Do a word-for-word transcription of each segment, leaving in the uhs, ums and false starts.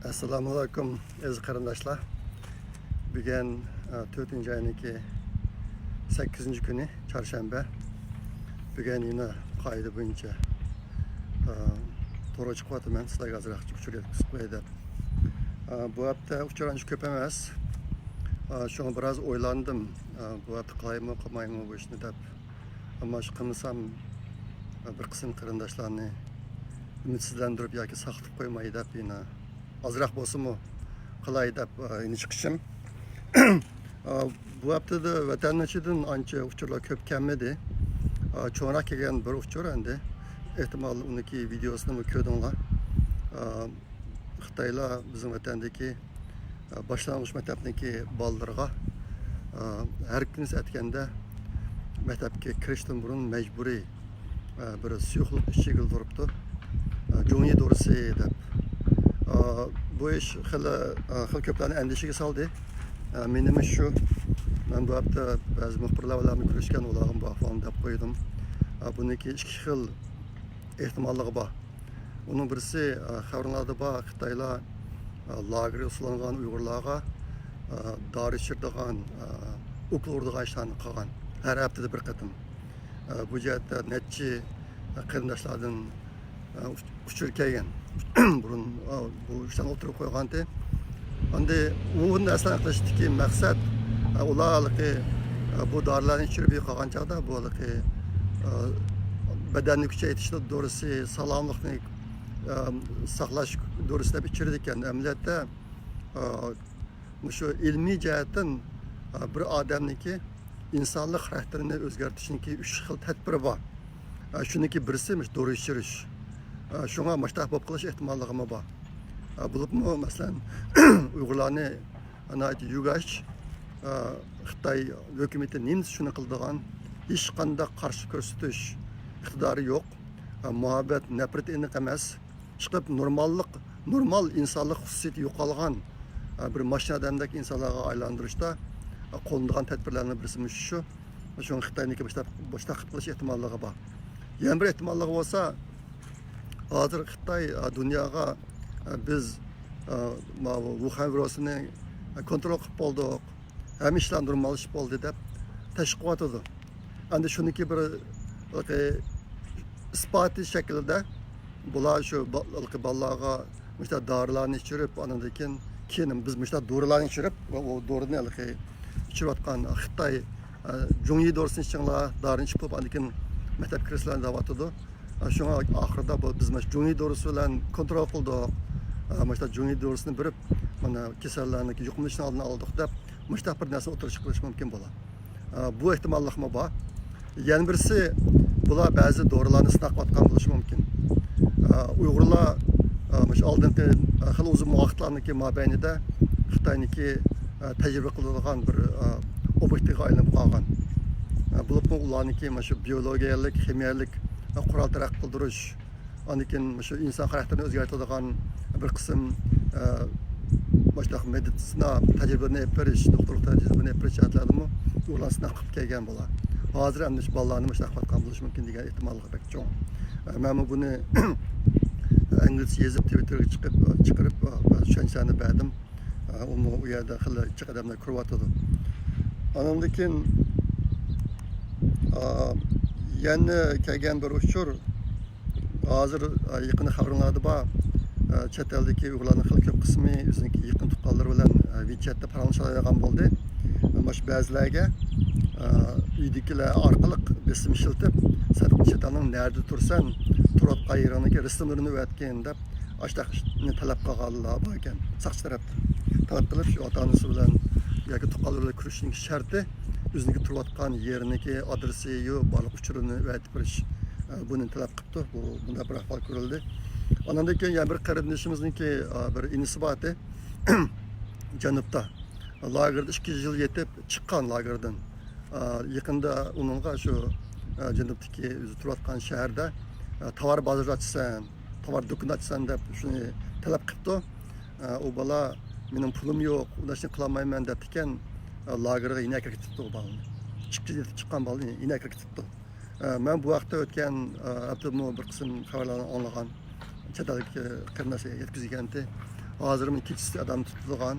ئەسسالامۇئەلەيكۇم، ئەزىز قېرىنداشلار. بۈگۈن، ئە، تۆتىنچى ئاينىڭكى سەككىزىنچى كۈنى، چارشەنبە. بۈگۈن يەنە قائىدە بويىچە، ئە، تورغا چىقىۋاتىمەن، سىلەرگە ئازراق ئۇچۇر يەتكۈزۈپ قوياي دەپ. ئە، بۇ ھەپتە ئۇچۇر ئانچە كۆپ ئەمەس. ئە، شۇڭا بىراز ئويلاندىم. ئە، بۇ ھەپتە قىلايمۇ، قىلمايمۇ بۇ ئىشنى دەپ. ئەمما شۇ قىلمىسام، بىر قىسىم قېرىنداشلارنى ئۈمىدسىزلەندۈرۈپ ياكى ساقىتىپ قويماي دەپ، يەنە ئازراق بولسىمۇ قىلاي دەپ، يەنە چىقىشىم. بۇ ھەپتىدە ۋەتەننىڭ ئىچىدىن ئانچە ئۇچۇرلار كۆپ كەلمىدى. چوڭراق كەلگەن بىر ئۇچۇر ئەمدى. ئېھتىمال ئۇنىڭكى ۋىدېئوسىنىمۇ كۆردۈڭلار. خىتايلار بىزنىڭ ۋەتەندىكى، ئە، باشلانغۇچ مەكتەپنىڭكى بالىلىرىغا، ئە، ھەر كۈنى ئەتىگەندە مەكتەپكە كىرىشتىن بۇرۇن مەجبۇرىي، ئە، بىر سۇيۇقلۇق ئىچىگىلى تۇرۇپتۇ. ئە، جۇڭيى دورىسى دەپ. ئە، بۇ ئىش خېلى، ئە، خېلى كۆپلەرنى ئەندىشىگە سالدى. ئە، مېنىمۇ شۇ، مەن بۇ ھەپتە بەزى مۇخبىرلار بىلەن كۆرۈشكەن، ئۇلارغا بۇ ئەھۋالنى دەپ قويدۇم. ئە، بۇنىڭكى ئىككى خىل ئېھتىماللىقى بار. ئۇنىڭ بىرسى، ئە، خەۋىرىڭلاردا بار، خىتايلار، ئە، لاگېرغا سولانغان ئۇيغۇرلارغا، ئە، دارى ئىچىرىدىغان، ئە، ئوكۇل ئۇرىدىغان ئىشلارنى قىلغان. ھەر ھەپتىدە بىر قېتىم. ئە، بۇ جەھەتتە نەچچە، ئە، قېرىنداشلاردىن، ئە، ئۇچ-، ئۇچۇر كەلگەن. بۇرۇن، ئە، بۇ ئىشلارنى ئوتتۇرىغا قويغانتى. ئەمدى ئۇ نەرسىلەرنى قىلىشتىكى مەقسەت، ئە، ئۇلار ھېلىقى، ئە، بۇ دارىلارنى ئىچىرىپ يوقالغان چاغدا بۇ ھېلىقى، ئە، بەدەننى كۈچەيتىش دورىسى، ساغلاملىقنى، ئە، ساقلاش دورىسى دەپ ئىچىرىدىكەن. ئەمەلىيەتتە، ئە، مۇشۇ ئىلمىي جەھەتتىن، ئە، بىر ئادەمنىڭكى ئىنسانلىق خاراكتېرىنى ئۆزگەرتىشنىڭكى ئۈچ خىل تەدبىرى بار. ئە، شۇنىڭكى بىرسى مۇشۇ دورا ئىچىرىش. ئە، شۇڭا مۇشۇنداق بولۇپ قېلىش ئېھتىماللىقىمۇ بار. ئە، بولۇپمۇ، مەسىلەن، ئۇيغۇرلارنى ناھايىتى يۆگەش، ئە، خىتاي ھۆكۈمىتى نېمە دېسە شۇنى قىلىدىغان، ھېچقانداق قارشى كۆرسىتىش ئىقتىدارى يوق. ئە، مۇھەببەت، نەپرىتى ئېنىق ئەمەس. ئىشقىلىپ نورماللىق، نورمال ئىنسانلىق خۇسۇسىيىتى يوقالغان، ئە، بىر ماشىنا ئادەمدەك ئىنسانلارغا ئايلاندۇرۇشتا، ئە، قوللىنىدىغان تەدبىرلەرنىڭ بىرسى مۇشۇ شۇ. شۇڭا خىتاينىڭكى مۇشۇنداق، مۇشۇنداق قىلىپ قېلىش ئېھتىماللىقى بار. يەنە بىر ئېھتىماللىقى بولسا، ھازىر خىتاي، ئە، دۇنياغا، ئە، بىز، ئە، ماۋۇ ۋۇخەن ۋىرۇسىنى، ئە، كونترول قىلىپ بولدۇق، ھەممە ئىشلار نورماللىشىپ بولدى دەپ تەشۋىق قىلىۋاتىدۇ. ئەمدى شۇنىڭكى بىر، ھېلىقى، ئىسپاتى شەكلىدە بۇلار شۇ با-، ھېلىقى بالىلارغا مۇشۇنداق دورىلارنى ئىچۈرۈپ، ئاندىن كېيىن، كېيىن بىز مۇشۇنداق دورىلارنى ئىچۈرۈپ، ۋە ئۇ دورىنى ھېلىقى ئىچۈرۈۋاتقان خىتاي، ئە، جۇڭيى دورىسىنى ئىچىڭلار، دورىنى ئىچىپ بولۇپ، ئاندىن كېيىن مەكتەپكە كىرىسىلەر دەۋاتىدۇ. ئە، شۇڭا ئاخىرىدا بۇ، بىز مۇشۇ جۇڭيى دورىسى بىلەن كونترول قىلدۇق. ئە، مۇشۇنداق جۇڭيى دورىسىنى بېرىپ، مانا، كېسەللەرنىڭ يۇقۇملىنىشىنىڭ ئالدىنى ئالدۇق دەپ، مۇشۇنداق بىر نەرسە ئوتتۇرىغا چىقىرىشى مۇمكىن بۇلار. ئە، بۇ ئېھتىماللىقمۇ بار. يەنە بىرسى، بۇلار بەزى دورىلارنى سىناپ قىلىۋاتقان بولۇشى مۇمكىن. ئە، ئۇيغۇرلار، ئە، مۇشۇ ئالدىنقى، ئە، خېلى ئۇزۇن ۋاقىتلارنىڭكى مابەينىدە خىتاينىڭكى، ئە، تەجرىبە قىلىدىغان بىر، ئە، ئوبيېكتىغا ئايلىنىپ قالغان. ئە، بولۇپمۇ ئۇلارنىڭكى مۇشۇ بىيولوگىيەلىك، خىمىيەلىك، ئە، قورال تەرەققىي قىلدۇرۇش، ئاندىن كېيىن مۇشۇ ئىنسان خاراكتېرىنى ئۆزگەرتىدىغان بىر قىسىم، ئە، مۇشۇنداق مېدىتسىنا تەجرىبىلىرىنى ئېلىپ بېرىش، دوختۇرلۇق تەجرىبىلىرىنى ئېلىپ بېرىش جەھەتلەردىمۇ ئۇلار سىناق قىلىپ كەلگەن بۇلار. ھازىر ئەمدى شۇ بالىلارنى مۇشۇنداق قىلىۋاتقان بولۇشى مۇمكىن دېگەن ئېھتىماللىقى بەك چوڭ. ئە، مەنمۇ بۇنى ئىنگلىزچە يېزىپ، تىۋىتتېرغا چىقىپ، چىقىرىپ، ئە، بەزى چۈشەنچىلەرنى بەردىم. ئە، ئۇمۇ ئۇ يەردە خېلى جىق ئادەملەر كۆرۈۋاتىدۇ. ئاندىن كېيىن، ئە، يەنە كەلگەن بىر ئۇچۇر، ھازىر، ئە، يېقىندا خەۋىرىڭلاردا بار، ئە، چەت ئەلدىكى ئۇيغۇرلارنىڭ خېلى كۆپ قىسمى ئۆزىنىڭكى يېقىن تۇغقانلىرى بىلەن، ئە، ۋىچەتتە پاراڭلىشالايدىغان بولدى. ئە، مانا شۇ بەزىلەرگە، ئە، ئۆيدىكىلەر ئارقىلىق بېسىم ئىشلىتىپ، سەن چەت ئەلنىڭ نەدە تۇرسەن، تۇرۇۋاتقان يېرىڭنىڭكى رەسىملىرىنى ئەۋەتكىن دەپ، ئاشۇنداقنى تەلەپ قىلغانلار بار ئىكەن، ساقچى تەرەپتىن. تەلەپ قىلىپ، شۇ ئاتا-ئانىسى بىلەن ياكى تۇغقانلىرى بىلەن كۆرۈشۈشنىڭ شەرتى ئۆزىنىڭكى تۇرۇۋاتقان يېرىنىڭكى ئادرېسى، يۇ، بارلىق ئۇچۇرىنى ئەۋەتىپ بېرىش. ئە، بۇنى تەلەپ قىپتۇ. بۇ، بۇنداق بىر ئەھۋال كۆرۈلدى. ئاندىن كېيىن يەنە بىر قېرىندىشىمىزنىڭكى، ئە، بىر ئىنىسى بار ئىدى. جەنۇبتا. لاگېردا ئىككى يىل يېتىپ چىققان لاگېردىن. ئە، يېقىندا ئۇنىڭغا شۇ، ئە، جەنۇبتىكى ئۆزى تۇرۇۋاتقان شەھەردە، ئە، تاۋار بازىرى ئاچىسەن، تاۋار دۇكىنى ئاچىسەن دەپ شۇنى تەلەپ قىپتۇ. ئە، ئۇ بالا، مېنىڭ پۇلۇم يوق، ئۇنداق ئىشنى قىلالمايمەن دەپتىكەن، ئە، لاگېرغا يەنە ئەكىرىپ كېتىپتۇ ئۇ بالىنى. ئىككى يىل يېتىپ چىققان بالىنى يەنە ئەكىرىپ كېتىپتۇ. ئە، مەن بۇ ھەقتە ئۆتكەن، ئە، ھەپتىدىمۇ بىر قىسىم خەۋەرلەرنى ئاڭلىغان، چەت ئەلدىكى قېرىنداشلار يەتكۈزگەنتى. ھازىرمۇ كېچىسى ئادەم تۇتىدىغان،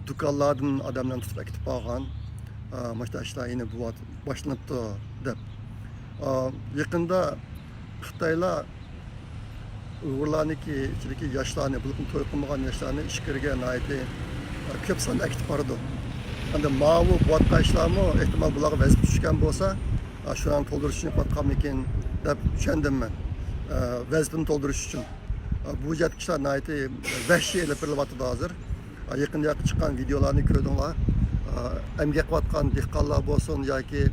دۇكانلاردىن ئادەملەرنى تۇتۇپ ئەكېتىپ بارغان، ئە، مۇشۇنداق ئىشلار يەنە بۇ-، باشلىنىپتۇ دەپ. ئە، يېقىندا خىتايلار ئۇيغۇرلارنىڭكى ئىچىدىكى ياشلارنى، بولۇپمۇ توي قىلمىغان ياشلارنى ئىچكىرىگە ناھايىتى، ئە، كۆپ ساندا ئەكېتىپ بارىدۇ. ئەمدى ماۋۇ بولۇۋاتقان ئىشلارمۇ ئېھتىمال بۇلارغا ۋەزىپە چۈشكەن بولسا، ئە، شۇلارنى تولدۇرۇش ئۈچۈن قىلىۋاتقانمىكىن دەپ چۈشەندىم مەن. ئە، ۋەزىپىنى تولدۇرۇش ئۈچۈن. ئە، بۇ جەھەتتىكى ئىشلار ناھايىتى ۋەھشىي ئېلىپ بېرىلىۋاتىدۇ ھازىر. ئە، يېقىندا چىققان ۋىدېئولارنى كۆردۈڭلار. ئە، ئەمگەك قىلىۋاتقان دېھقانلار بولسۇن ياكى،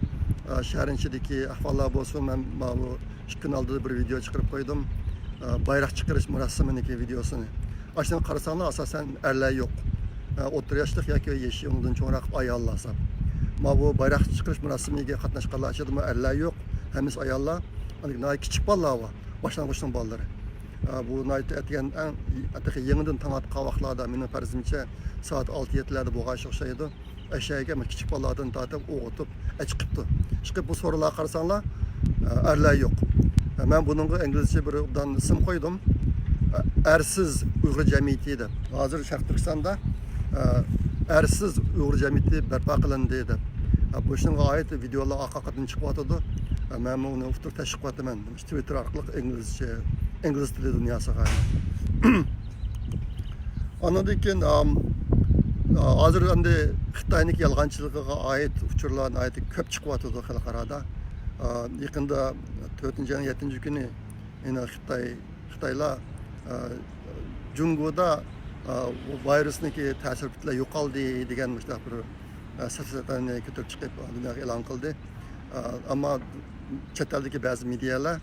ئە، شەھەرنىڭ ئىچىدىكى ئەھۋاللار بولسۇن، مەن ماۋۇ ئىككى كۈن ئالدىدا بىر ۋىدېئو چىقىرىپ قويدۇم. ئە، بايراق چىقىرىش مۇراسىمىنىڭكى ۋىدېئوسىنى. ئاشۇنى قارىساڭلار، ئاساسەن ئەرلەر يوق. ئە، ئوتتۇرا ياشلىق ياكى يېشى ئۇنىڭدىن چوڭراق ئاياللار ساپ. ماۋۇ بايراق چىقىرىش مۇراسىمىگە قاتناشقانلار ئىچىدىمۇ ئەرلەر يوق، ھەممىسى ئاياللار. ئاندىن ناھايىتى كىچىك بالىلار بار، باشلانغۇچنىڭ بالىلىرى. ئە، بۇ ناھايىتى ئەتىگەن ئەڭ، تېخى يېڭىدىن تاڭ ئاتقان ۋاقىتلاردا، مېنىڭ پەرىزىمچە سائەت ئالتە يەتتىلەردە بولغان ئىش ئوخشايدۇ. ئەشەگە كىچىك بالىلاردىن تارتىپ ئوغۇتۇپ ئەچىقىپتۇ. چىقىپ بۇ سورۇنلارغا قارىساڭلار، ئە، ئەرلەر يوق. ئە، مەن بۇنىڭغا ئىنگلىزچە بىر ئوبدان ئىسىم قويدۇم. ئە، ئەرسىز ئۇيغۇر جەمئىيىتى دەپ. ھازىر شەرقىي تۈركىستاندا، ئە، ئەرسىز ئۇيغۇر جەمئىيىتى بەرپا قىلىندى دەپ. ئە، بۇ ئىشنىڭغا ئائىت ۋىدېئولار ئارقا-ئارقىدىن چىقىۋاتىدۇ. ئە، مەنمۇ ئۇنى ئۇتتۇرۇپ تەشۋىق قىلىۋاتىمەن. تىۋىتتېر ئارقىلىق ئىنگلىزچە، ئىنگلىز تىلى دۇنياسىغا. ئاندىن كېيىن، ئام، ھازىر ئەمدى خىتاينىڭكى يالغانچىلىقىغا ئائىت ئۇچۇرلار ناھايىتى كۆپ چىقىۋاتىدۇ خەلقئارادا. ئا، يېقىندا تۆتىنچى ئاينىڭ يەتتىنچى كۈنى يەنە خىتاي، خىتايلار، ئا، جۇڭگودا، ئا، ۋىرۇسنىڭكى تەسىر كۈچلىرى يوقالدى دېگەن مۇشۇنداق بىر، ئا، سەپسەتەنى كۆتۈرۈپ چىقىپ دۇنياغا ئېلان قىلدى. ئا، ئەمما چەت ئەلدىكى بەزى مېدىيالار،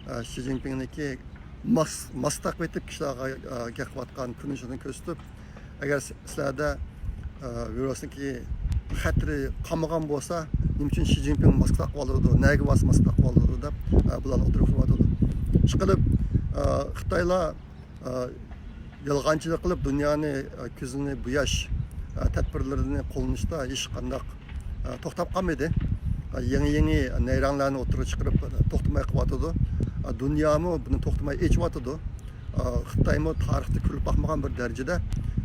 ئا، شى جىنپىڭنىڭكى ماس-، ماس تاقىۋېتىپ كىشىلەرگە، ئە، گەپ قىلىۋاتقان كۆرۈنۈشىنى كۆرسىتىپ، ئەگەر سىلەردە، ئە، ۋىرۇسنىڭكى خەتىرى قالمىغان بولسا، نېمە ئۈچۈن شى جىنپىڭ ماسكا تاقىۋالىدۇ، نەگە بارسا ماسكا تاقىۋالىدۇ دەپ، ئە، بۇلارنى ئوتتۇرىغا قويۇۋاتىدۇ. ئىشقىلىپ، ئە، خىتايلار، ئە، يالغانچىلىق قىلىپ دۇنيانى، ئە، كۆزىنى بوياش، ئە، تەدبىرلىرىنى قوللىنىشتا ھېچقانداق، ئە، توختاپ قالمىدى. ئە، يېڭى-يېڭى نەيرەڭلەرنى ئوتتۇرىغا چىقىرىپ، توختىماي قىلىۋاتىدۇ. ئە، دۇنيامۇ بۇنى توختىماي ئېچىۋاتىدۇ. ئە، خىتايمۇ تارىختا كۆرۈلۈپ باقمىغان بىر دەرىجىدە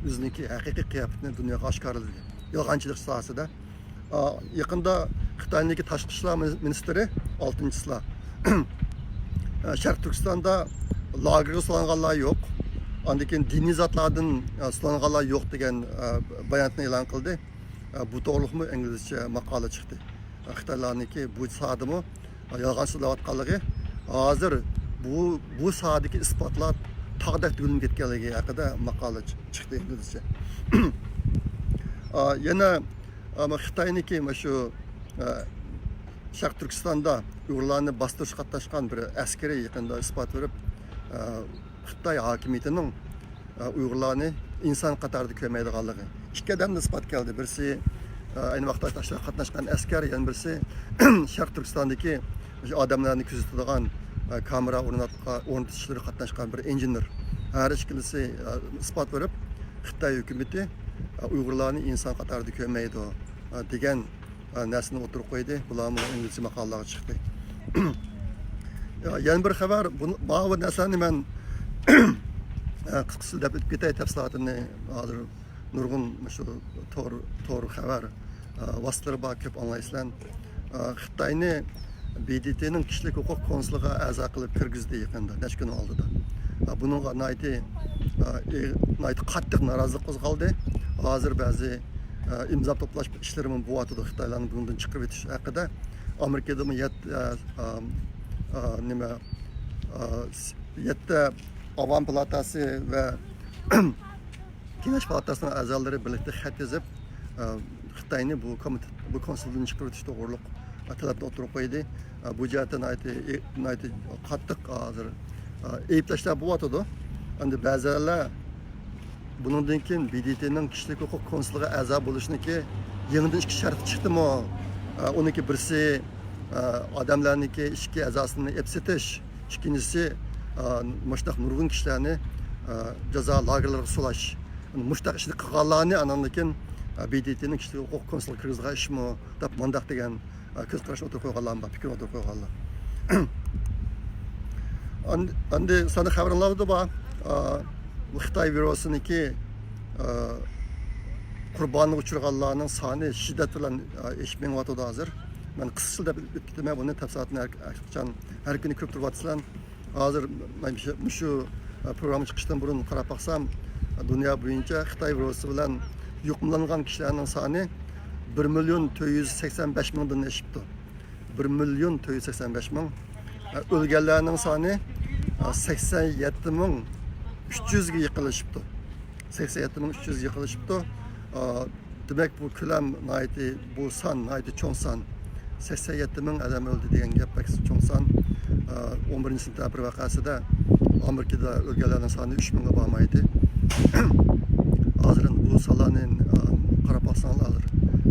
ئۆزىنىڭكى ھەقىقىي قىياپىتىنى دۇنياغا ئاشكارىلىدى. يالغانچىلىق ساھەسىدە. ئە، يېقىندا خىتاينىڭكى تاشقى ئىشلار مىنىستىرى، ئالتىنچى چىسلا، ئە، شەرقىي تۈركىستاندا لاگېرغا سولانغانلار يوق، ئاندىن كېيىن دىنىي زاتلاردىن، ئە، سولانغانلار يوق دېگەن، ئە، باياناتنى ئېلان قىلدى. ئە، بۇ توغرۇلۇقمۇ ئىنگلىزچە ماقالە چىقتى. ئە، خىتايلارنىڭكى بۇ ساھەدىمۇ، ئە، يالغان سۆزلەۋاتقانلىقى، ھازىر بۇ، بۇ ساھەدىكى ئىسپاتلار تاغدەك تۈگۈلۈپ كەتكەنلىكى ھەققىدە ماقالە چىقتى ئىنگلىزچە. ئە، يەنە، ئە، خىتاينىڭكى مۇشۇ، ئە، شەرقىي تۈركىستاندا ئۇيغۇرلارنى باستۇرۇشقا قاتناشقان بىر ئەسكىرى يېقىندا ئىسپات بېرىپ، ئە، خىتاي ھاكىمىيىتىنىڭ، ئە، ئۇيغۇرلارنى ئىنسان قاتارىدا كۆرمەيدىغانلىقى. ئىككى ئادەمدىن ئىسپات كەلدى. بىرسى، ئە، ئەينى ۋاقىتتا ئاشۇ قاتناشقان ئەسكەر، يەنە بىرسى شەرقىي تۈركىستاندىكى ئادەملەرنى كۆزىتىدىغان، ئە، كامېرا ئورناتقا-، ئورنىتىش ئىشلىرىغا قاتناشقان بىر ئىنژېنېر. ھەر ئىككىلىسى، ئە، ئىسپات بېرىپ، خىتاي ھۆكۈمىتى، ئە، ئۇيغۇرلارنى ئىنسان قاتارىدا كۆرمەيدۇ، ئە، دېگەن ئە، نەرسىنى ئوتتۇرىغا قويدى. بۇلارمۇ ئىنگلىزچە ماقالىلارغا چىقتى. يا، يەنە بىر خەۋەر، بۇنى، ماۋۇ نەرسىلەرنى مەن، ئە، قىسقىچە دەپ ئۆتۈپ كېتەي، تەپسىلاتىنى. ھازىر نۇرغۇن مۇشۇ تور، تور خەۋەر، ئە، ۋاسىتىلىرى بار، كۆپ ئاڭلايسىلەر. ئە، خىتاينى بى دى تىنىڭ كىشىلىك ھوقۇق كونسۇلىغا ئەزا قىلىپ كىرگۈزدى يېقىندا، نەچچە كۈن ئالدىدا. ئە، بۇنىڭغا ناھايىتى، ئە، ئېغ-، ناھايىتى قاتتىق نارازىلىق قوزغالدى. ھازىر بەزى ئىمزا توپلاش ئىشلىرىمۇ بولۇۋاتىدۇ، خىتايلارنى بۇنىڭدىن چىقىرىۋېتىش ھەققىدە. ئامېرىكىدىمۇ يەت-، ئە، ئە، ئە، نېمە، ئە، س-، يەتتە ئاۋام پالاتاسى ۋە كېڭەش پالاتاسىنىڭ ئەزالىرى بىرلىكتە خەت يېزىپ، ئە، خىتاينى بۇ كومىتېت، بۇ كونسۇلدىن چىقىرىۋېتىش توغرۇلۇق، ئە، تەلەپنى ئوتتۇرىغا قويدى. ئە، بۇ جەھەتتە ناھايىتى، ئە، ناھايىتى قاتتىق ھازىر، ئە، ئەيىبلەشلەر بولۇۋاتىدۇ. ئەمدى بەزىلەر بۇنىڭدىن كېيىن بى دى تىنىڭ كىشىلىك ھوقۇق كونسۇلىغا ئەزا بولۇشنىڭكى يېڭىدىن ئىككى شەرتى چىقتىمۇ؟ ئە، ئۇنىڭكى بىرسى، ئە، ئادەملەرنىڭكى ئىچكى ئەزاسىنى ئېلىپ سېتىش، ئىككىنچىسى، ئە، مۇشۇنداق نۇرغۇن كىشىلەرنى، ئە، جازا لاگېرلىرىغا سولاش. مۇشۇنداق ئىشنى قىلغانلارنى ئاناندىن كېيىن، ئە، بى دى تىنىڭ كىشىلىك ھوقۇق كونسۇلىغا كىرگۈزىدىغان ئىشمۇ دەپ مۇنداق دېگەن، ئە، كۆز قاراشنى ئوتتۇرىغا قويغانلار بار، پىكىرنى ئوتتۇرىغا قويغانلار. ئەمدى، ئەمدى سانا خەۋەرلەردە بار. ئە، بۇ خىتاي ۋىرۇسىنىڭكى، ئە، قۇربانغا ئۇچرىغانلارنىڭ سانى شىددەت بىلەن، ئە، ئېشىپ مېڭىۋاتىدۇ ھازىر. مەن قىسقىچە دەپ ئۆتۈپ كېتىمەن بۇنى، تەپسىلاتىنى ھەر، ھەر قاچان، ھەر كۈنى كۆرۈپ تۇرۇۋاتىسىلەر. ھازىر مەن مۇشۇ، مۇشۇ، ئە، پروگرامما چىقىشتىن بۇرۇن قاراپ باقسام، دۇنيا بويىچە خىتاي ۋىرۇسى بىلەن يۇقۇملانغان كىشىلەرنىڭ سانى بىر مىليون تۆت يۈز سەكسەن بەش مىڭدىن ئېشىپتۇ. بىر مىليون تۆت يۈز سەكسەن بەش مىڭ. ئە، ئۆلگەنلەرنىڭ سانى، ئە، سەكسەن يەتتە مىڭ ئۈچ يۈزگە يېقىنلىشىپتۇ. سەكسەن يەتتە مىڭ ئۈچ يۈزگە يېقىنلىشىپتۇ. ئە، دېمەك، بۇ كۆلەم ناھايىتى، بۇ سان ناھايىتى چوڭ سان. سەكسەن يەتتە مىڭ ئادەم ئۆلدى دېگەن گەپ بەك چوڭ سان. ئە، ئون بىرىنچى سېنتەبىر ۋەقەسىدە ئامېرىكىدا ئۆلگەنلەرنىڭ سانى ئۈچ مىڭغا بارمايدى. ھازىر ئەمدى بۇ سانلارنى، ئە، قاراپ باقساڭلار، ھازىر،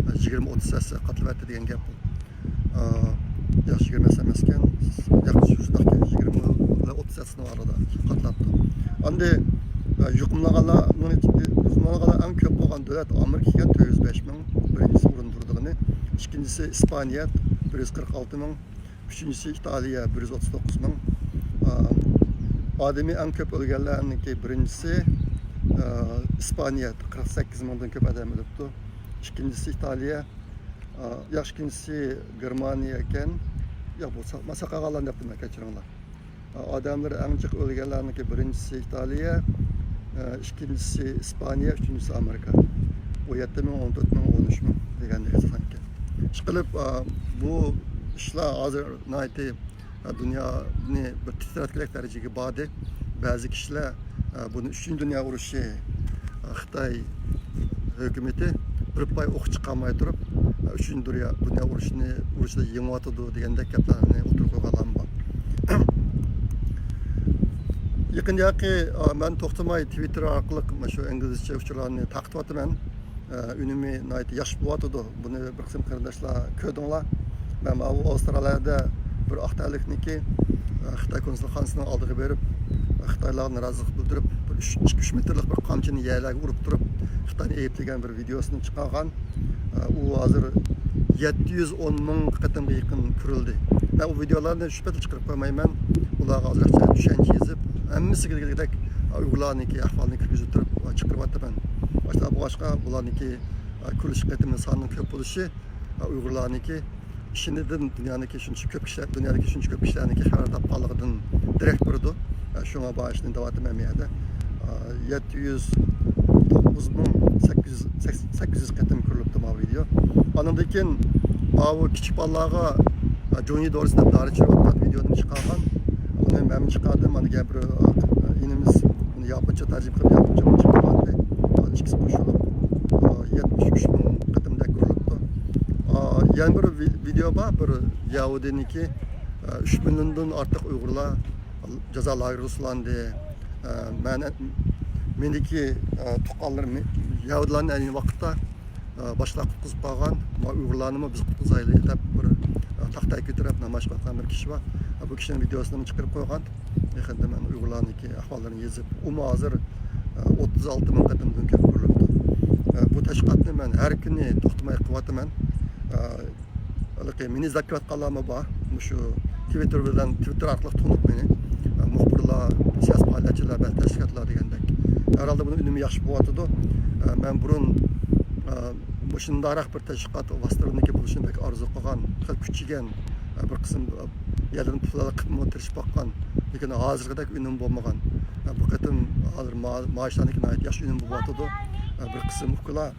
ئە، يىگىرمە ئوتتۇز ھەسسە قاتلىۋەتتى دېگەن گەپ بۇ. ئا، ياخشى، يىگىرمە ھەسسە ئەمەسكەن. ياق، شۇنداقكەن، يىگىرمە بىلەن ئوتتۇز ھەسسىنىڭ ئارىدا قاتلاپتۇ. ئەمدى، ئا، يۇقۇملانغانلارنىڭ ئىچىدە، يۇقۇملانغانلار ئەڭ كۆپ بولغان دۆلەت ئامېرىكا ئىكەن، تۆت يۈز بەش مىڭ، بىرىنچى ئورۇندا تۇرىدىغىنى. ئىككىنچىسى ئىسپانىيە، بىر يۈز قىرىق ئالتە مىڭ. ئۈچىنچىسى ئىتالىيە، بىر يۈز ئوتتۇز توققۇز مىڭ. ئا، ئادىمى ئەڭ كۆپ ئۆلگەنلەرنىڭكى بىرىنچىسى، ئا، ئىسپانىيە، قىرىق سەككىز مىڭدىن كۆپ ئادەم ئۆلۈپتۇ. ئىككىنچىسى ئىتالىيە، ئا، ياخشى، ئىككىنچىسى گېرمانىيە ئىكەن. ياق، بۇ سا-، مەن ساقاغانلارنى دەپتىمەن، كەچۈرۈڭلار. ئا، ئادەملىرى ئەڭ جىق ئۆلگەنلەرنىڭكى بىرىنچىسى ئىتالىيە، ئا، ئىككىنچىسى ئىسپانىيە، ئۈچىنچىسى ئامېرىكا. ئون يەتتە مىڭ، ئون تۆت مىڭ، ئون ئۈچ مىڭ دېگەندەك ئاساسەنكى. ئىشقىلىپ، ئا، بۇ ئىشلار ھازىر ناھايىتى، ئا، دۇنيانى بىر تىترەتكۈدەك دەرىجىگە باردى. بەزى كىشىلەر، ئە، بۇنى ئۈچىنچى دۇنيا ئۇرۇشى، ئە، خىتاي ھۆكۈمىتى بىر پاي ئوق چىقارماي تۇرۇپ، ئە، ئۈچىنچى دۇنيا، دۇنيا ئۇرۇشىنى، ئۇرۇشىدا يېڭىۋاتىدۇ دېگەندەك گەپلەرنى ئوتتۇرىغا قويغانلارمۇ بار. يېقىندىياقى، ئە، مەن توختىماي تىۋىتتېر ئارقىلىق مانا شۇ ئىنگلىزچە ئۇچۇرلارنى تارقىتىۋاتىمەن. ئە، ئۈنۈمى ناھايىتى ياخشى بولۇۋاتىدۇ. بۇنى بىر قىسىم قېرىنداشلار كۆردۈڭلار. مەن ماۋۇ ئاۋسترالىيەدە بىر ئاق تەنلىكنىڭكى، ئە، خىتاي كونسۇلخانىسىنىڭ ئالدىغا بېرىپ، خىتايلارغا نارازىلىق بىلدۈرۈپ، بىر ئۈچ، ئىككى، ئۈچ مېتىرلىق بىر قامچىنى يەرلەرگە ئۇرۇپ تۇرۇپ، خىتاينى ئەيىبلىگەن بىر ۋىدېيوسىنى چىقارغان. ئە، ئۇ ھازىر يەتتە يۈز ئون مىڭ قېتىمغا يېقىن كۆرۈلدى. مەن ئۇ ۋىدېيولارنى شۇ پېتى چىقىرىپ قويمايمەن. ئۇلارغا ھازىرچە چۈشەنچە يېزىپ، ھەممىسىگە دېگۈدەك، ئە، ئۇيغۇرلارنىڭكى ئەھۋالىنى كىرگۈزۈپ تۇرۇپ، ئە، چىقىرىۋاتىمەن. ئاشۇنداق بولغاچقا، بۇلارنىڭكى، ئە، كۆرۈلۈش قېتىمى سانىنىڭ كۆپ بولۇشى، ئە، ئۇيغۇرلارنىڭكى ئىشىنىدىن دۇنيانىڭكى شۇنچە كۆپ كىشىلەر، دۇنيادىكى شۇنچە كۆپ كىشىلەرنىڭكى خەۋەر تاپقانلىقىدىن دېرەك بېرىدۇ. ئە، شۇڭا بۇ ئىشنى دەۋاتىمەن بۇ يەردە. ئە، يەتتە يۈز توققۇز مىڭ سەككىز يۈز، سەككىز يۈز قېتىم كۆرۈلۈپتۇ ماۋۇ ۋىدېو. ئاندىن كېيىن ماۋۇ كىچىك بالىلارغا، ئە، جۇنيى دورىسى دەپ دارى چۈشۈرۈۋاتقان ۋىدېونى چىقارغان. ئۇنى مەن چىقاردىم. مانا يەنە بىر، ئە، ئىنىمىز ئۇنى ياپونچە تەرجىمە قىلىپ، ياپونچە چىقىپ قالغانىدى. ئىككىسى قوشۇلۇپ، ئە، يەتمىش ئۈچ مىڭ قېتىمدەك كۆرۈلۈپتۇ. ئە، يەنە بىر ۋى-، ۋىدېو بار، بىر يەھۇدىينىڭكى، ئە، ئۈچ مىليوندىن ئارتۇق ئۇيغۇرلار جازا لاگېرىغا سولاندى. ئە، مەن، مېنىڭكى، ئە، تۇغقانلىرىم يەھۇدىيلارنى ئەينى ۋاقىتتا، ئە، باشقىلار قۇتقۇزۇپ قالغان، ما ئۇيغۇرلارنىمۇ بىز قۇتقۇزايلى دەپ بىر، ئە، تاختايا كۆتۈرۈپ نامايىش قىلىۋاتقان بىر كىشى بار. ئە، بۇ كىشىنىڭ ۋىدېيوسىنى چىقىرىپ قويغان. يېقىندا مەن ئۇيغۇرلارنىڭكى ئەھۋاللىرىنى يېزىپ، ئۇمۇ ھازىر، ئە، ئوتتۇز ئالتە مىڭ قېتىمدىن كۆپ كۆرۈلۈپتۇ. ئە، بۇ تەشۋىقاتنى مەن ھەر كۈنى توختىماي قىلىۋاتىمەن. ئە، ھېلىقى مېنى ئىزدەپ كېلىۋاتقانلارمۇ بار. مۇشۇ تىۋىتتېر بىلەن، تىۋىتتېر ئارقىلىق تونۇپ مېنى، ئە، مۇخبىرلار، سىياسىي پائالىيەتچىلەر، بەزى تەشكىلاتلار دېگەندەك. ھەر ھالدا بۇنىڭ ئۈنۈمى ياخشى بولۇۋاتىدۇ. ئە، مەن بۇرۇن، ئە، مۇشۇنداقراق بىر تەشۋىقات ۋاسىتىلىرىنىڭكى بولۇشىنى بەك ئارزۇ قىلغان، خېلى كۈچىگەن، ئە، بىر قىسىم، ئە، يەردىن پۇل ئېلىپ قىلىپمۇ تىرىشىپ باققان، لېكىن ھازىرقىدەك ئۈنۈم بولمىغان. ئە، بۇ قېتىم ھازىر ما-، مائاشلارنىڭكى ناھايىتى ياخشى ئۈنۈم بولۇۋاتىدۇ. ئە، بىر قىسىم ئۇكىلار،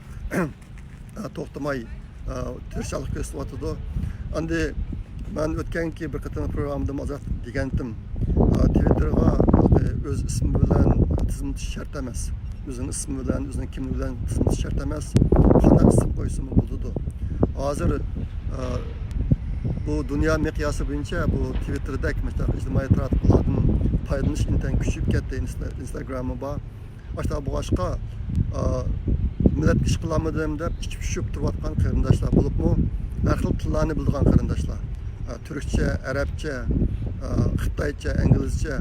ئە، توختىماي، ئە، تىرىشچانلىق كۆرسىتىۋاتىدۇ. ئەمدى مەن ئۆتكەنكى بىر قېتىم پروگراممىدىمۇ ئازراق دېگەنتىم، ئە، تىۋىتتېرغا ئۆز ئىسمى بىلەن تىزىملىتىش شەرت ئەمەس. ئۆزىنىڭ ئىسمى بىلەن، ئۆزىنىڭ كىملىكى بىلەن تىزىملىتىش شەرت ئەمەس. قانداق ئىسىم قويسىمۇ بولىدۇ. ھازىر، ئە، بۇ دۇنيا مىقياسى بويىچە بۇ تىۋىتتېردەك مۇشۇنداق ئىجتىمائىي تاراتقۇلاردىن پايدىلىنىش ئىنتايىن كۈچىيىپ كەتتى. ئىنستا-، ئىنستاگراممۇ بار. ئاشۇنداق بولغاچقا، ئا، مىللەتكە ئىش قىلالمىدىم دەپ ئىچى پۇشۇپ تۇرۇۋاتقان قېرىنداشلار بولۇپمۇ، ھەر خىل تىللارنى بىلىدىغان قېرىنداشلار، ئا، تۈركچە، ئەرەبچە، ئا، خىتايچە، ئىنگلىزچە،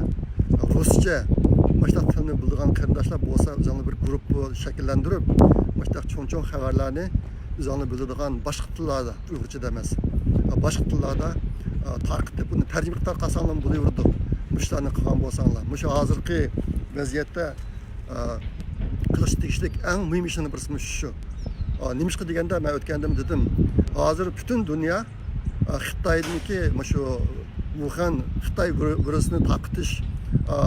رۇسچە، مۇشۇنداق تىلنى بىلىدىغان قېرىنداشلار بولسا، ئۆزۈڭلار بىر گۇرۇپپا شەكىللەندۈرۈپ، مۇشۇنداق چوڭ-چوڭ خەۋەرلەرنى ئۆزۈڭلار بىلىدىغان باشقا تىللاردا، ئۇيغۇرچىدا ئەمەس، ئا، باشقا تىللاردا، ئا، تارقىتىپ، ئۇنى تەرجىمە قىلىپ تارقاتساڭلارمۇ بولۇۋېرىدۇ. مۇشۇلارنى قىلغان بولساڭلار. مۇشۇ ھازىرقى ۋەزىيەتتە ئا، قىلىش تېگىشلىك ئەڭ مۇھىم ئىشنىڭ بىرسى مۇشۇ شۇ. ئا، نېمىشقا دېگەندە، مەن ئۆتكەندىمۇ دېدىم، ھازىر پۈتۈن دۇنيا، ئا، خىتاينىڭكى مۇشۇ ۋۇخەن خىتاي ۋىر-، ۋىرۇسىنى تارقىتىش، ئا،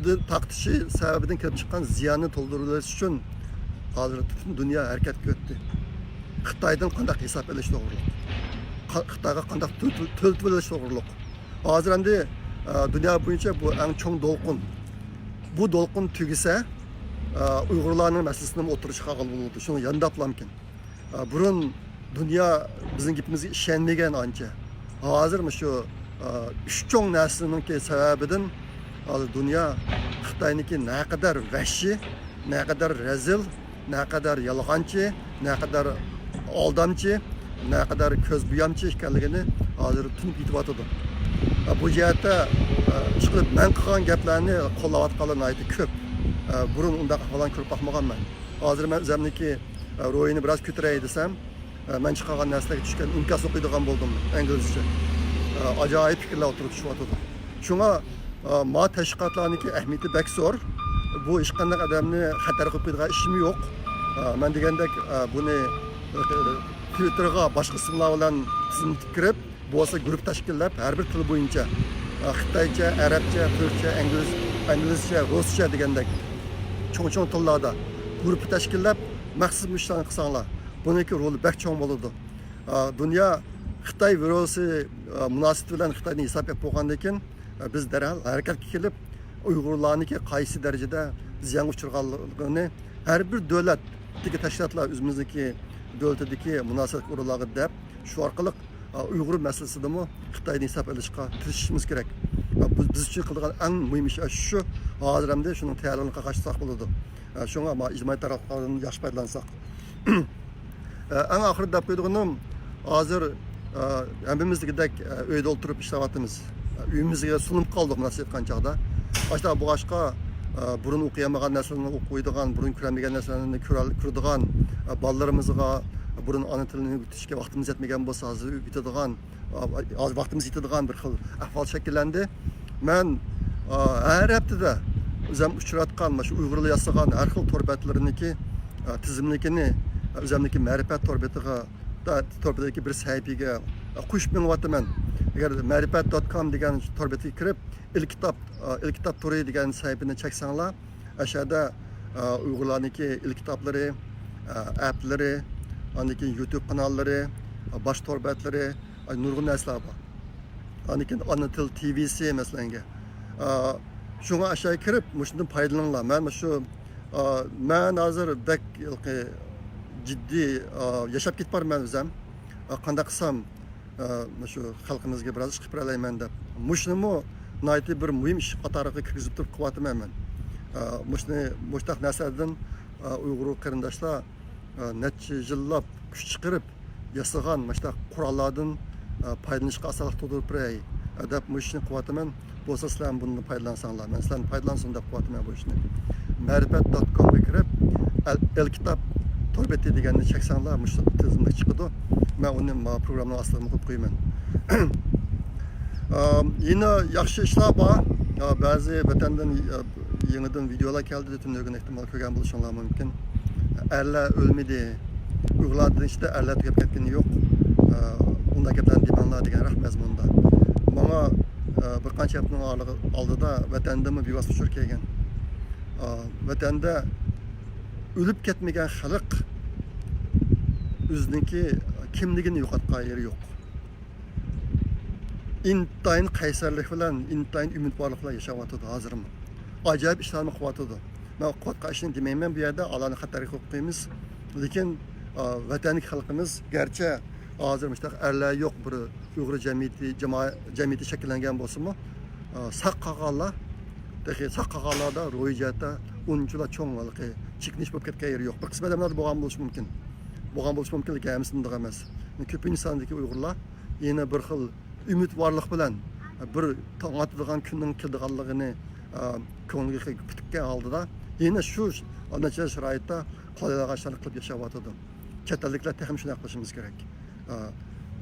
دىن تارقىتىشى سەۋەبىدىن كېلىپ چىققان زىياننى تولدۇرۇۋېلىش ئۈچۈن ھازىر پۈتۈن دۇنيا ھەرىكەتكە ئۆتتى. خىتايدىن قانداق ھېساب ئېلىش توغرۇلۇق، قا-، خىتايغا قانداق تۆ-، تۆ-، تۆلىتىۋېلىش توغرۇلۇق. ھازىر ئەمدى، ئە، دۇنيا بويىچە بۇ ئەڭ چوڭ دولقۇن. بۇ دولقۇن تۈگىسە، ئە، ئۇيغۇرلارنىڭ مەسىلىسىنى ئوتتۇرىغا چىقارغىلى بولىدۇ. شۇڭا يانداپلامكىن. ئە، بۇرۇن دۇنيا بىزنىڭ گېپىمىزگە ئىشەنمىگەن ئانچە. ھازىر مۇشۇ، ئە، ئۈچ چوڭ نەرسىنىڭكى سەۋەبىدىن ھازىر دۇنيا خىتاينىڭكى نەقەدەر ۋەھشىي، نەقەدەر رەزىل، نەقەدەر يالغانچى، نەقەدەر ئالدامچى، نەقەدەر كۆز بويامچى ئىكەنلىكىنى ھازىر تونۇپ يېتىۋاتىدۇ. بۇ جەھەتتە، ئىشقىلىپ، مەن قىلغان گەپلەرنى قوللاۋاتقانلار ناھايىتى كۆپ. بۇرۇن ئۇنداق ئەھۋاللارنى كۆرۈپ باقمىغانمەن. ھازىر مەن ئۆزۈمنىڭكى روھىنى بىراز كۆتۈرەي دېسەم، مەن چىقارغان نەرسىلەرگە چۈشكەن ئىنكاس ئوقۇيدىغان بولدۇم ئىنگلىزچە. ئاجايىپ پىكىرلەر ئوتتۇرىغا چۈشۈۋاتىدۇ. شۇڭا، ئا، ما تەشۋىقاتلارنىڭكى ئەھمىيىتى بەك زور. بۇ ھېچقانداق ئادەمنى خەتەرگە قويۇپ قويىدىغان ئىشمۇ يوق. ئا، مەن دېگەندەك، ئا، بۇنى، ئا، تىۋىتتېرغا باشقا ئىسىملار بىلەن تىزىملىتىپ كىرىپ، بولسا گۇرۇپپا تەشكىللەپ، ھەر بىر تىل بويىچە، ئا، خىتايچە، ئەرەبچە، تۈركچە، ئىنگلىز، ئىنگلىزچە، رۇسچە دېگەندەك چوڭ-چوڭ تىللاردا گۇرۇپپا تەشكىللەپ، مەخسۇس مۇشۇ ئىشلارنى قىلساڭلار، بۇنىڭكى رولى بەك چوڭ بولىدۇ. ئا، دۇنيا خىتاي ۋىرۇسى، ئا، مۇناسىۋىتى بىلەن خىتايدىن ھېساب ئېلىپ بولغاندىن كېيىن، ئا، بىز دەرھال ھەرىكەتكە كېلىپ، ئۇيغۇرلارنىڭكى قايسى دەرىجىدە زىيانغا ئۇچرىغانلىقىنى ھەر بىر دۆلەتتىكى تەشكىلاتلار، ئۆزىمىزنىڭكى دۆلىتىدىكى مۇناسىۋەتلىك ئورۇنلارغا دەپ، شۇ ئارقىلىق، ئا، ئۇيغۇر مەسىلىسىدىمۇ خىتايدىن ھېساب ئېلىشقا تىرىشىشىمىز كېرەك. ئا، بىز، بىز ئۈچۈن قىلىدىغان ئەڭ مۇھىم ئىش شۇ. ھازىر ئەمدى شۇنىڭ تەييارلىقىنى قىلىشساق بولىدۇ. ئا، شۇڭا ما ئىجتىمائىي تارماقلاردىن ياخشى پايدىلانساق. ئەڭ ئاخىرىدا دەپ قويىدىغىنىم، ھازىر، ئە، ھەممىمىز دېگۈدەك، ئە، ئۆيدە ئولتۇرۇپ ئىشلەۋاتىمىز. ئە، ئۆيىمىزگە سولىنىپ قالدۇق، مۇنداق ئېيتقان چاغدا. ئاشۇنداق بولغاچقا، ئە، بۇرۇن ئوقۇيالمىغان نەرسىلەرنى ئوقۇيدىغان، بۇرۇن كۆرەلمىگەن نەرسىلەرنى كۆرەل-، كۆرىدىغان، ئە، بالىلىرىمىزغا بۇرۇن ئانا تىلىنى ئۆگىتىشكە ۋاقتىمىز يەتمىگەن بولسا، ھازىر ئۆگىتىدىغان، ھازىر ۋاقتىمىز يېتىدىغان بىر خىل ئەھۋال شەكىللەندى. مەن، ئا، ھەر ھەپتىدە ئۆزۈم ئۇچراتقان، مانا شۇ ئۇيغۇرلار ياسىغان ھەر خىل تور بەتلىرىنىڭكى، ئا، تىزىملىكىنى ئۆزۈمنىڭكى مەرىپەت تور بېتىغا، تور بېتىدىكى بىر سەھىپىگە، ئا، قوشۇپ مېڭىۋاتىمەن. ئەگەر مەرىپەت دوت كوم دېگەن تور بېتىگە كىرىپ، ئېلكىتاب، ئا، ئېلكىتاب تورى دېگەن سەھىپىنى چەكسەڭلار، ئەشەدە، ئا، ئۇيغۇرلارنىڭكى ئېلكىتابلىرى، ئا، ئەپلىرى، ئاندىن كېيىن يۇتۇب قاناللىرى، ئا، باش تور بەتلىرى، ئاي، نۇرغۇن نەرسىلەر بار. ئاندىن كېيىن ئانا تىل تىۋىسى، مەسىلەنگە. ئا، شۇڭا ئاشۇ يەرگە كىرىپ، مۇشۇندىن پايدىلىنىڭلار. مەن مۇشۇ، ئا، مەن ھازىر بەك ھېلىقى جىددىي، ئا، ياشاپ كېتىپ بارىمەن ئۆزۈم. ئا، قانداق قىلسام، ئا، مۇشۇ خەلقىمىزگە بىراز ئىش قىلىپ بېرەلەيمەن دەپ. مۇشۇنىمۇ ناھايىتى بىر مۇھىم ئىش قاتارىغا كىرگۈزۈپ تۇرۇپ قىلىۋاتىمەن مەن. ئا، مۇشۇنى، مۇشۇنداق نەرسىلەردىن، ئا، ئۇيغۇر قېرىنداشلار، ئا، نەچچە يىللاپ كۈچ چىقىرىپ ياسىغان مۇشۇنداق قوراللاردىن، ئا، پايدىلىنىشقا ئاسانلىق تۇغدۇرۇپ بېرەي، ئا، دەپ مۇشۇ ئىشنى قىلىۋاتىمەن. بولسا سىلەرمۇ بۇندىن پايدىلانساڭلار، مەن سىلەرنى پايدىلانسۇن دەپ قىلىۋاتىمەن بۇ ئىشنى. مەرىپەت دوت كومغا كىرىپ، ئەل-، ئېلكىتاب تور بېتى دېگەننى چەكسەڭلار، مۇشۇ تىزىملىك چىقىدۇ. مەن ئۇنى ما پروگراممىنىڭ ئاستىغا قويۇپ قويىمەن. ئا، يەنە ياخشى ئىشلار بار. ئا، بەزى ۋەتەندىن، ئا، يېڭىدىن ۋىدېئولار كەلدى، تۈنۈگۈن ئېھتىمال كۆرگەن بولۇشۇڭلار مۇمكىن. ئەرلەر ئۆلمىدى. ئۇيغۇرلارنىڭ ئىچىدە ئەرلەر تۈگەپ كەتكىنى يوق. ئا، ئۇنداق گەپلەرنى دېمەڭلار دېگەن رەق مەزمۇندا. ماڭا، ئا، بىر قانچە ھەپتىنىڭ ئارىلىقى، ئالدىدا ۋەتەندىنمۇ بىۋاسىتە ئۇچۇر كەلگەن. ئا، ۋەتەندە ئۆلۈپ كەتمىگەن خەلق ئۆزىنىڭكى كىملىكىنى يوقاتقان يېرى يوق. ئىنتايىن قەيسەرلىك بىلەن، ئىنتايىن ئۈمىدۋارلىق بىلەن ياشاۋاتىدۇ ھازىرمۇ. ئاجايىپ ئىشلارنى قىلىۋاتىدۇ. مەن قىلىۋاتقان ئىشنى دېمەيمەن بۇ يەردە، ئالارنى خەتەرگە قويۇپ قويىمىز. لېكىن، ئا، ۋەتەندىكى خەلقىمىز گەرچە ھازىر مۇشۇنداق ئەرلەر يوق بىر ئۇيغۇر جەمئىيىتى، جاما-، جەمئىيىتى شەكىللەنگەن بولسىمۇ، ئا، ساق قالغانلار، تېخى ساق قالغانلاردا روھىي جەھەتتە ئۇنچىۋالا چوڭ ھېلىقى چېكىنىش بولۇپ كەتكەن يېرى يوق. بىر قىسىم ئادەملەردە بولغان بولۇشى مۇمكىن. بولغان بولۇشى مۇمكىن، لېكىن ھەممىسىدە ئۇنداق ئەمەس. كۆپىنچە ساندىكى ئۇيغۇرلار يەنە بىر خىل ئۈمىدۋارلىق بىلەن، بىر تاڭ ئاتىدىغان كۈننىڭ كېلىدىغانلىقىنى، ئا، كۆڭلىگە پۈتۈككەن ھالدا، يەنە شۇ ئانا شارائىتتا قولايلىق ئىشلارنى قىلىپ ياشاۋاتىدۇ. چەت ئەللىكلەر تېخىمۇ شۇنداق قىلىشىمىز كېرەك. ئا،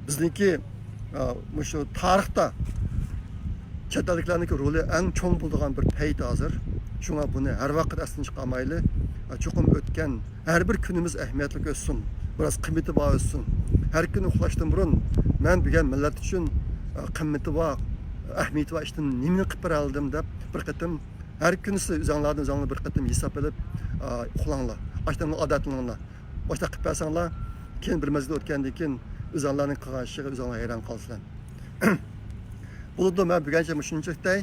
بىزنىڭكى، ئا، مۇشۇ تارىختا چەت ئەللىكلەرنىڭكى رولى ئەڭ چوڭ بولىدىغان بىر پەيت ھازىر. شۇڭا بۇنى ھەر ۋاقىت ئەستىن چىقارمايلى. چوقۇم ئۆتكەن ھەر بىر كۈنىمىز ئەھمىيەتلىك ئۆتسۇن، بىراز قىممىتى بار ئۆتسۇن. ھەر كۈنى ئۇخلاشتىن بۇرۇن مەن بۈگۈن مىللەت ئۈچۈن قىممىتى بار، ئەھمىيىتى بار ئىشتىن نېمىنى قىلىپ بېرەلىدىم دەپ بىر قېتىم ھەر كۈنىسى ئۆزۈڭلاردىن ئۆزۈڭلار بىر قېتىم ھېساب ئېلىپ ئۇخلاڭلار. ئاشۇنداق ئادەتلىنىڭلار. ئاشۇنداق قىلىپ بەرسەڭلار، كېيىن بىر مەزگىل ئۆتكەندىن كېيىن ئۆزۈڭلارنىڭ قىلغان ئىشىغا ئۆزۈڭلار ھەيران قالىسىلەر. بولىدۇ، مەن بۈگۈنچە مۇشۇنچىلىكتەي.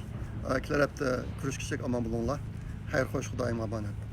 كېلەر ھەپتە كۆرۈشكىچە ئامان بولۇڭلار. خەير خوش، خۇدايىمغا ئامانەت.